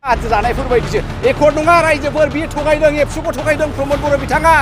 आज जानायफोरबायदिसो एकर्ड नङा रायजोफोर बियो थगायदों एबसुखौ थगायदों प्रमद बर' बिथाङा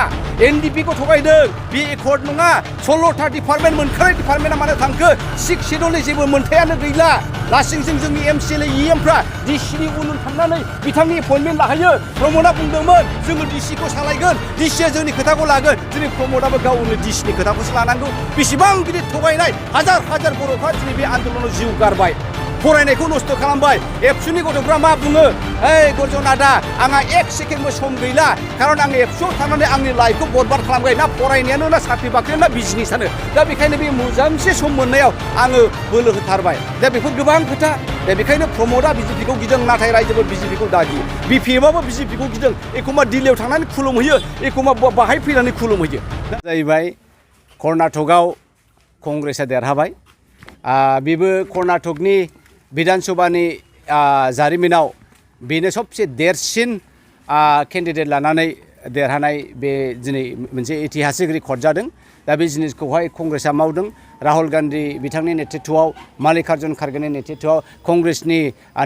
एनडिपिखौ थगायदों बे एकर्ड नङा 16था डिपार्टमेन्ट मोनखानाय डिपार्टमेन्टआ मानो थांखो 6 शेड्युलनि जेबो मोनथायानो गैला लासिंसिं जोंनि एमसिएलए इएमफ्रा डिसिनि उन थांनानै बिथांनि एपइन्टमेन्ट लाहैयो प्रमदआ बुंदोंमोन जोङो डिसिखौ सालायगोन डिसिया जोंनि खोथाखौ लागोन दिनै प्रमदआबो गावनो डिसिनि खोथाखौसो लानांगौ बेसेबां गिदिर थगायनाय हाजार हाजार बर'फ्रा दिनै बे आन्दलनाव जिउ गारबाय फरायनायखौ नस्थ' खालामबाय एबसुनि गथ'फ्रा मा बुङो ओइ गर्जन आदा आंहा 1 सेकेन्डबो सम गैला खारन आं एबसुआव थांनानै आंनि लाइफखौ बरबाद खालामबाय ना फरायनायानो ना साख्रि बाख्रियानो ना बिजनेसानो दा बेखायनो बे मोजांसे सम मोननायाव आङो बोलो होथारबाय दा बेफोर गोबां खोथा दा बेखायनो प्रमदआ बिजेपिखौ गिदों नाथाय रायजोफोर बिजेपिखौ दागि बिपिएफआबो बिजेपिखौ गिदों एखमबा दिल्लीयाव थांनानै खुलुमहैयो एखमबा बाहाय फैनानै खुलुमहैयो जाहैबाय कर्नाटकआव कंग्रेसआ देरहाबाय बेबो कर्नाटकनि विधानसभानि जारिमिनाव बेनो सबसे देरसिन केन्डिडेट लानानै देरहानाय बे दिनै मोनसे ऐतिहासिक रेकर्ड जादों दा बे जिनिसखौहाय कंग्रेसआ मावदों राहुल गान्धी बिथांनि नेतृत्वआव माल्लिकार्जुन खारगेनि नेतृत्वआव कंग्रेसनि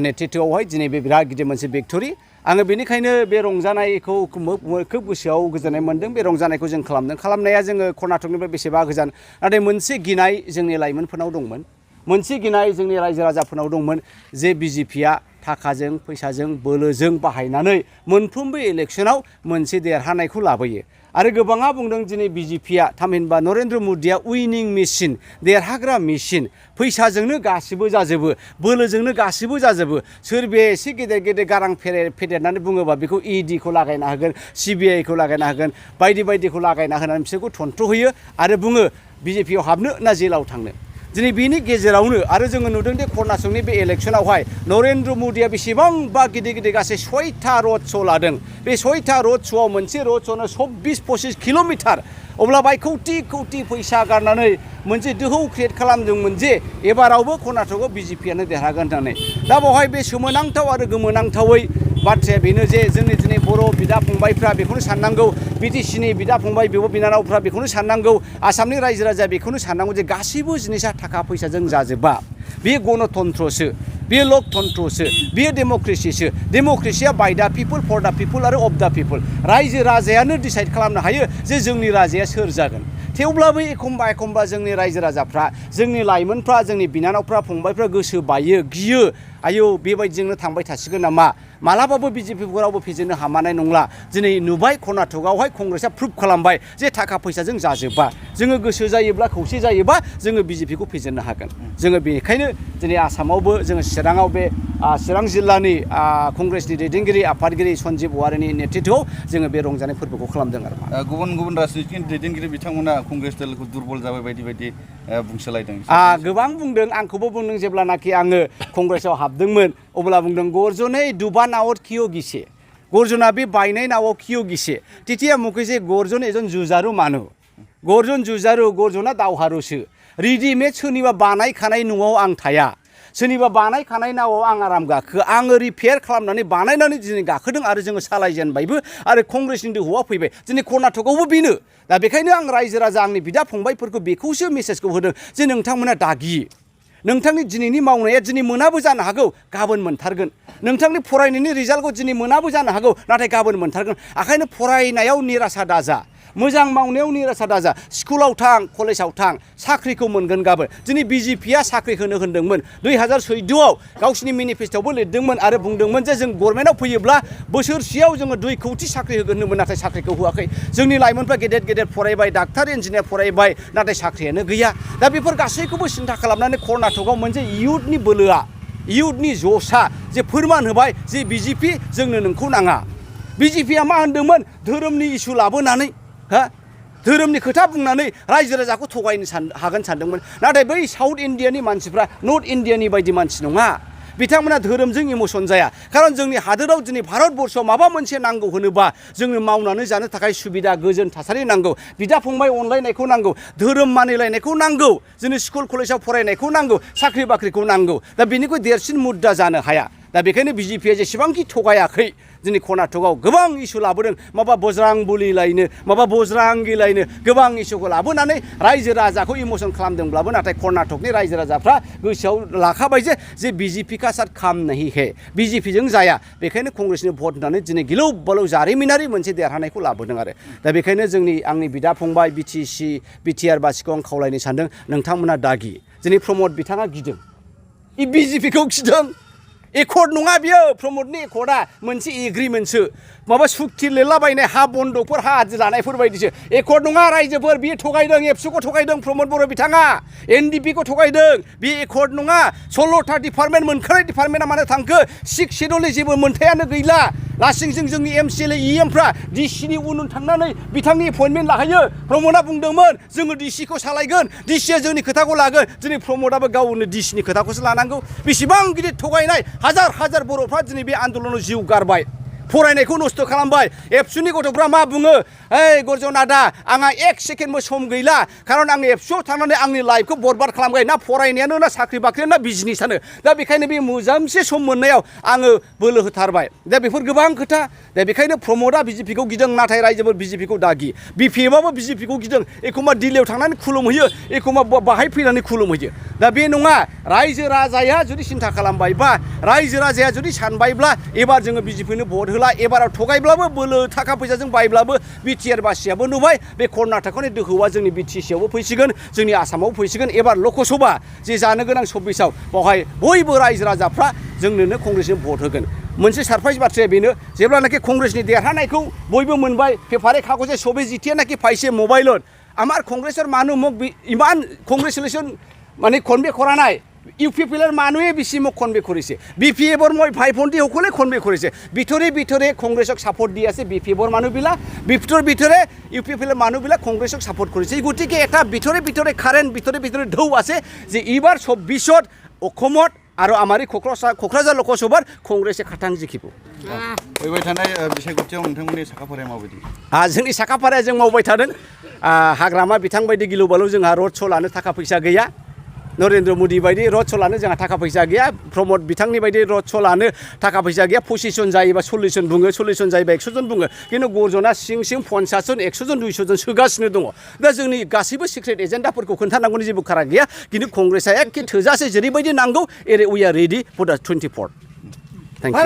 नेतृत्वआवहाय दिनै बे बिराद गिदिर मोनसे भिक्टरि आङो बेनिखायनो बे रंजानायखौ खोब गोसोआव गोजोननाय मोन्दों बे रंजानायखौ जों खालामनाया जोङो कर्नाटकनिफ्राय बेसेबा गोजान नाथाय मोनसे गिनाय जोंनि लाइमोनफोरनाव दंमोन मोनसे गिनाय जोंनि रायजो राजाफोरनाव दंमोन जे बिजेपिया थाखाजों फैसाजों बोलोजों बाहायनानै मोनफ्रोमबो इलेक्सनाव मोनसे देरहानायखौ लाबोयो आरो गोबाङा बुंदों दिनै बिजेपिया थामहिनबा नरेन्द्र मदिया उइनिं मेसिन देरहाग्रा मेसिन फैसाजोंनो गासिबो जाजोबो बोलोजोंनो गासिबो जाजोबो सोरबाया एसे गेदेर गेदेर गारां फेदेरनानै बुङोबा बेखौ इडिखौ लागायना होगोन सिबिआइखौ लागायना होगोन बायदिखौ लागायना होनानै बिसोरखौ थन्थ्र' होयो आरो बुङो बिजेपियाव हाबनो ना जेलाव थांनो दिनै बेनि गेजेरावनो आरो जोङो नुदों दि कर्नाटकनि बे इलेक्सनावहाय नरेन्द्र मदिया बेसेबांबा गिदिर गासै 6था रड श' लादों बे 6था रड श'आव मोनसे रड श'नो 24-25 किल'मिटार अब्ला बाय कौटि फैसा गारनानै मोनसे दोहौ क्रिएट खालामदोंमोन जे एबारावबो कर्नाटकआव बिजेपियानो देरहागोन होननानै दा बेवहाय बे सोमोनांथाव आरो गोमोनांथावै बाथ्राया बेनो जे जोंनि दिनै बर' बिदा फंबायफ्रा बेखौनो साननांगौ बिटिसिनि बिदा फंबाय बिब' बिनानावफ्रा बेखौनो साननांगौ आसामनि रायजो राजाया बेखौनो साननांगौ जे गासैबो जिनिसा थाखा फैसाजों जाजोबा बे गणतन्त्रसो बेयो लकतन्त्रसो बेयो डेम'क्रेसिसो डेम'क्रेसिया बाय दा पिपोल फर दा पिपोल आरो अफ दा पिपोल रायजो राजायानो डिसाइड खालामनो हायो जे जोंनि राजाया सोर जागोन थेवब्लाबो एखमबा जोंनि रायजो राजाफ्रा जोंनि लाइमोनफ्रा जोंनि बिनानावफ्रा फंबायफ्रा गोसो बायो गियो आयौ बेबायदिजोंनो थांबाय थासिगोन नामा मालाबाबो बिजेपिखौ रावबो फेजेननो हामानाय नंला दिनै नुबाय कर्नाटकआवहाय कंग्रेसआ प्रुभ खालामबाय जे थाखा फैसाजों जाजोबा जोङो गोसो जायोब्ला खौसे जायोबा जोङो बिजेपिखौ फेजेननो हागोन जोङो बेनिखायनो दिनै आसामावबो जोङो चिराङाव बे चिरां जिल्लानि कंग्रेसनि दैदेनगिरि आफादगिरि सन्जिब वारिनि नेतृत्वआव जोङो बे रंजानाय फोरबोखौ खालामदों आरो गुबुन राजनितिक दैदेनगिरि बिथांमोना कंग्रेस दलखौ दुरबल जाबाय बायदि बुंसोलायदों गोबां बुंदों आंखौबो बुंदों जेब्लानाखि आङो कंग्रेसआव हाबदोंमोन अब्ला बुंदों गर्जनै डुबा नावत कियो गिसे गर्जना बे बायनाय नावाव कियो गिसे तिथिया मुखैसे गर्जन एजन जुजारु मानो गर्जन जुजारु गर्जना दावहारुसो रेडिमेड सोरनिबा बानायखानाय न'आव आं थाया सोरनिबा बानायखानाय नावाव आं आराम गाखो आङो रिपेयार खालामनानै बानायनानै दिनै गाखोदों आरो जोङो सालायजेनबायबो आरो कंग्रेसनि दोहौआ फैबाय दिनै कर्नाटकआवबो बेनो दा बेखायनो आं रायजो राजा आंनि बिदा फंबायफोरखौ बेखौसो मेसेजखौ होदों जे नोंथांमोना दागि नोंथांनि दिनैनि मावनाया दिनै मोनाबो जानो हागौ गाबोन मोनथारगोन नोंथांनि फरायनायनि रिजाल्टखौ दिनै मोनाबो जानो हागौ नाथाय गाबोन मोनथारगोन ओंखायनो फरायनायाव निराशा दाजा मोजां मावनायाव निराशा दाजा स्कुलाव थां कलेजाव थां साख्रिखौ मोनगोन गाबोन दिनै बिजेपिया साख्रि होनदोंमोन 2014आव गावसिनि मेनिफेस्ट'आवबो लिरदोंमोन आरो बुंदोंमोन जे जों गभर्नमेन्टआव फैयोब्ला बोसोरसेयाव जोङो 2 कौटि साख्रि होगोन होनोमोन नाथाय साख्रिखौ होआखै जोंनि लाइमोनफ्रा गेदेर फरायबाय डाक्टार इन्जिनियार फरायबाय नाथाय साख्रियानो गैया दा बेफोर गासैखौबो सिन्था खालामनानै कर्नाटकआव मोनसे इयुथनि बोलोआ इयुथनि जसा जे फोरमान होबाय जे बिजेपि जोंनो नोंखौ नाङा बिजेपिया मा होनदोंमोन धोरोमनि इसु लाबोनानै धोरोमनि खोथा बुंनानै रायजो राजाखौ थगायनो हागोन सानदोंमोन नाथाय बै साउथ इण्डियानि मानसिफ्रा नर्थ इण्डियानि बायदि मानसि नङा बिथांमोना धोरोमजों इमोसन जाया खारन जोंनि हादोराव दिनै भारतबर्षआव माबा मोनसे नांगौ होनोबा जोंनो मावनानै जानो थाखाय सुबिदा गोजोन थासारि नांगौ बिदा फंबाय अनलायनायखौ नांगौ धोरोम मानिलायनायखौ नांगौ जोंनि स्कुल कलेजाव फरायनायखौ नांगौ साख्रि बाख्रिखौ नांगौ दा बेनिख्रुइ देरसिन मुद्दा जानो हाया दा बेखायनो बिजेपिया जेसेबांखि थगायाखै जोंनि कर्नाटकआव गोबां इस्यु लाबोदों माबा बज्रां बुलि लायनो माबा बज्रांगि लायनो गोबां इस्युखौ लाबोनानै रायजो राजाखौ इमोसन खालामदोंब्लाबो नाथाय कर्नाटकनि रायजो राजाफ्रा गोसोआव लाखाबाय जे बिजेपि का साथ काम नहीं है बिजेपिजों जाया बेखायनो कंग्रेसनि भट होनानै दिनै गिलौ बालौ जारिमिनारि मोनसे देरहानायखौ लाबोदों आरो दा बेखायनो आंनि बिदा फंबाय बिटिआर बासिखौ आं खावलायनो सानदों नोंथांमोना दागि दिनै प्रमद बिथाङा गिदों इ बिजेपिखौ गिदों एकर्ड नङा बियो प्रमदनि एकर्डआ मोनसे एग्रिमेन्टसो माबा सुक्ति लिरलाबायनाय हा बन्दकफोर हा आदि लानायफोर बायदिसो एकर्ड नङा रायजोफोर बियो थगायदों एबसुखौ थगायदों प्रमद बर' बिथाङा एनडिपिखौ थगायदों बे एकर्ड नङा 16था डिपार्टमेन्ट मोनखानाय डिपार्टमेन्टआ मानो थांखो 6 शेड्युलनि जेबो मोनथायानो गैला लासिंजों जोंनि एमसिएलए इएमफ्रा डिसिनि उन थांनानै बिथांनि एपइन्टमेन्ट लाहैयो प्रमदआ बुंदोंमोन जोङो डिसिखौ सालायगोन डिसिया जोंनि खोथाखौ लागोन दिनै प्रमदआबो गावनो डिसिनि खोथाखौसो लानांगौ बेसेबां गिदिर थगायनाय हाजार बर'फ्रा दिनै बे आन्दलनाव जिउ गारबाय फरायनायखौ नस्थ' खालामबाय एबसुनि गथ'फ्रा मा बुङो ओइ गर्जन आदा आंहा 1 सेकेन्डबो सम गैला खारन आं एबसुआव थांनानै आंनि लाइफखौ बरबाद खालामबाय ना फरायनायानो ना साख्रि बाख्रियानो ना बिजनेसानो दा बेखायनो बे मोजांसे सम मोननायाव आङो बोलो होथारबाय दा बेफोर गोबां खोथा दा बेखायनो प्रमदआ बिजेपिखौ गिदों नाथाय रायजोफोर बिजेपिखौ दागि बिपिएफआबो बिजेपिखौ गिदों एखमबा दिल्लीयाव थांनानै खुलुमहैयो एखमबा बाहाय फैनानै खुलुमहैयो दा बे नङा रायजो राजाया जुदि सिन्था खालामबायबा रायजो राजाया जुदि सानबायब्ला एबार जोङो बिजेपिनो भट होला एबाराव थगायब्लाबो बोलो थाखा फैसाजों बायब्लाबो बिटिआर बासियाबो नुबाय बे कर्नाटकनि दोहौआ जोंनि बिटिसिआवबो फैसिगोन जोंनि आसामावबो फैसिगोन एबार लकसभा जे जानो गोनां 26आव बावहाय बयबो रायजो राजाफ्रा जोंनोनो कंग्रेसनो भट होगोन मोनसे सारप्राइज बाथ्राया बेनो जेब्लानाखि कंग्रेसनि देरहानायखौ बयबो मोनबाय पेपारे कागजे सबै जितियानाखि पाइसे मोबाइलत আমার কংগ্রেসের মানুষ মোক ইমান কংগ্রেচুলেশন মানে কনভে করা নাই ইউপিপিএলৰ মানুহে বেছি মোক কনভে কৰিছে বিপিএফৰ মই ভাই ভণ্টি সকলে কনভে কৰিছে ভিতৰে কংগ্ৰেছক সাপোর্ট দি আছে বিপিএফৰ মানুহবিলাক ভিতৰে ইউপিপিএলৰ মানুহবিলাক কংগ্ৰেছক সাপোর্ট কৰিছে এই গতিকে এটা ভিতৰে কারেন্ট ভিতৰে ঢৌ আছে যে এইবাৰ 24ত অসমত আৰু আমাৰ কক্ৰাঝাৰ লোকসভাৰ কংগ্ৰেছে খাটাং জিকিব फैबाय थानाय बिसायख'थियाव नोंथांमोननि साखाफाराया माबायदि जोंनि साखाफाराया जों मावबाय थादों हाग्रामा बिथां बायदि गिलु बालु जोंहा रड श' लानो थाखा फैसा गैया नरेन्द्र मोदी बायदि रड श' लानो जोंहा थाखा फैसा गैया प्रमद बिथांनि बायदि रड श' लानो थाखा फैसा गैया 25 जन जायोबा 40 जन बुङो 40 जन जायोबा 100 जन बुङो खिन्थु गर्जना सिं 50 जन 100 जन 200 जन सोगासिनो दङ दा जोंनि गासैबो सिक्रेट एजेन्डाफोरखौ खोन्थानांगौनि जेबो खारा गैया खिन्थु कंग्रेसआ एखे थोजासे जेरैबायदि नांगौ एरै वी आर रेडि फर दा 24th थैंक इउ